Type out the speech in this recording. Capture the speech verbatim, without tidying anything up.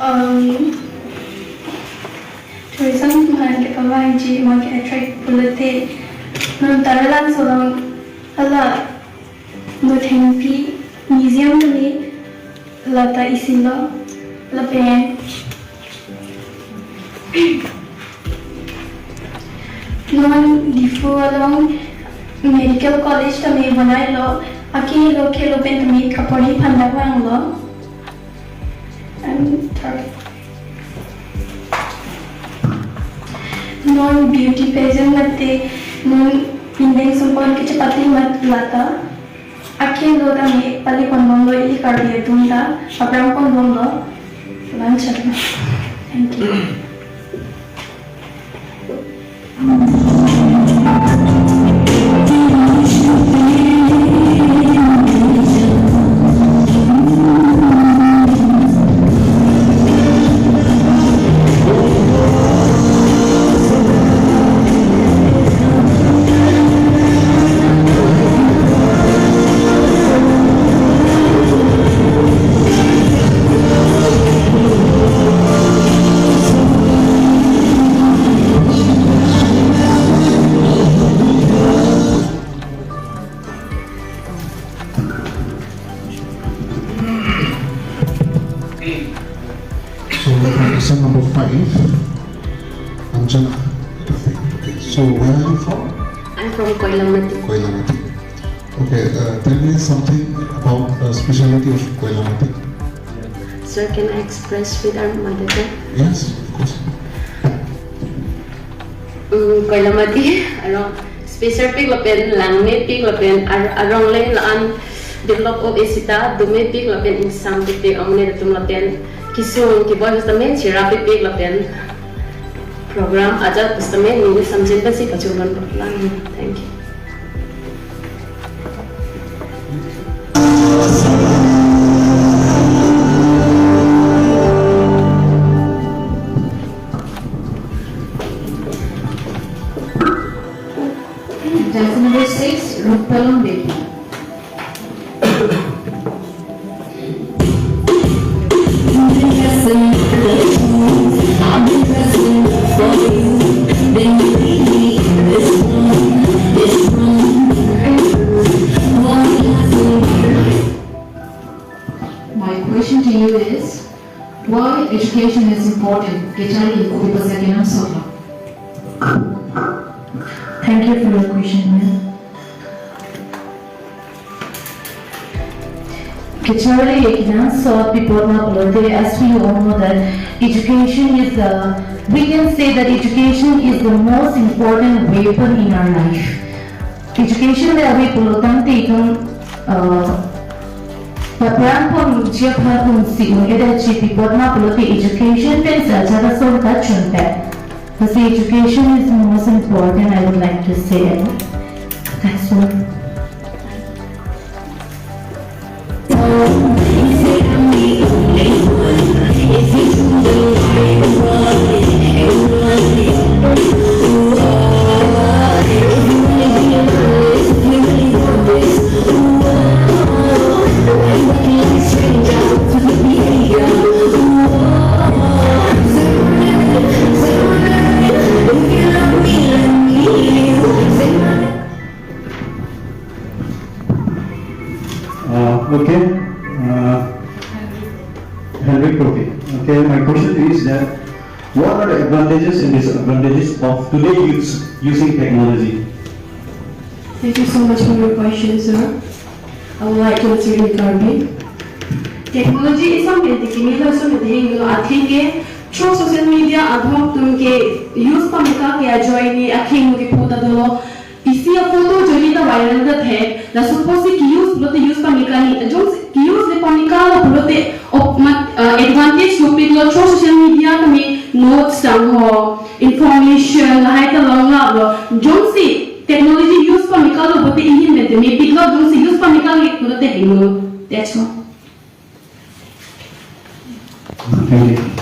Um, tourism aphan kepavangji ma ke-attract pulote, non Taralangso along hala Nothengpi museum tame lata isilo lapen non Diphu along medical college tame bonailo, akelo kelo pen tame kaporhi aphan ta vanglo. And third, non beauty pageant mate non indeng sumpon kechepate mat lata akelo tame pali ponbomlo, ili Karbi atum ta aphrang ponbomlo. Lan chalo. Thank you. So, question number five, Anjana. Okay, so where are you from? I'm from Koilamati. Koilamati. Okay, uh, tell me something about the speciality of Koilamati. Sir, can I express with our mother tongue? Yes, of course. Mm, Koilamati arong special pik lapen langmepik lapen ar-, arong le la-an develop o-e seta domepik lapen ingsam pik amonit atum lapen kesung keboi sitame chirap pik lapen program ajat sitame neli samjin pensi kachungrun lang. Thank you. Contestant number six, Rupalon Bedi. My question to you is, why education is important? Kecharli kopi pasakhe nang sofa. Thank you for your question, ma'am. Kecharli kenangsot pi apot ma pulote, as we all know that education is the, we can say that education is the most important weapon in our life. Education le ave pulo tangte itum, uh, aphrang ponji aphan un-e si un-edet ji, pi apot ma pulote education pen si ajat ason kachunpet. Lasi education is most important, I would like to say. That's all. Uh, okay. Uh, Henrik, okay. Okay, my question is that what are the advantages and disadvantages of today youths using technology? Thank you so much for your question, sir. I would like to answer in Karbi. Technology is something that can help us in the thing, you know, I think, eh, through social media, ad hoc tum ke use pameka ke ajoine, akhing ke photo dolo. Isi a-photo ajoine ta viral det he. La suppose ke use pulote use pameka ni, jong ke use le pameka lo pulote, op-, mat, uh, advantage dopik lo through social media tame notes tang ho, information lahai ta long lap lo. Jongsi technology use pameka lo pulote ihin pen tame pik lo, jongsi use pameka le pulote hingno. That's all. Thank you.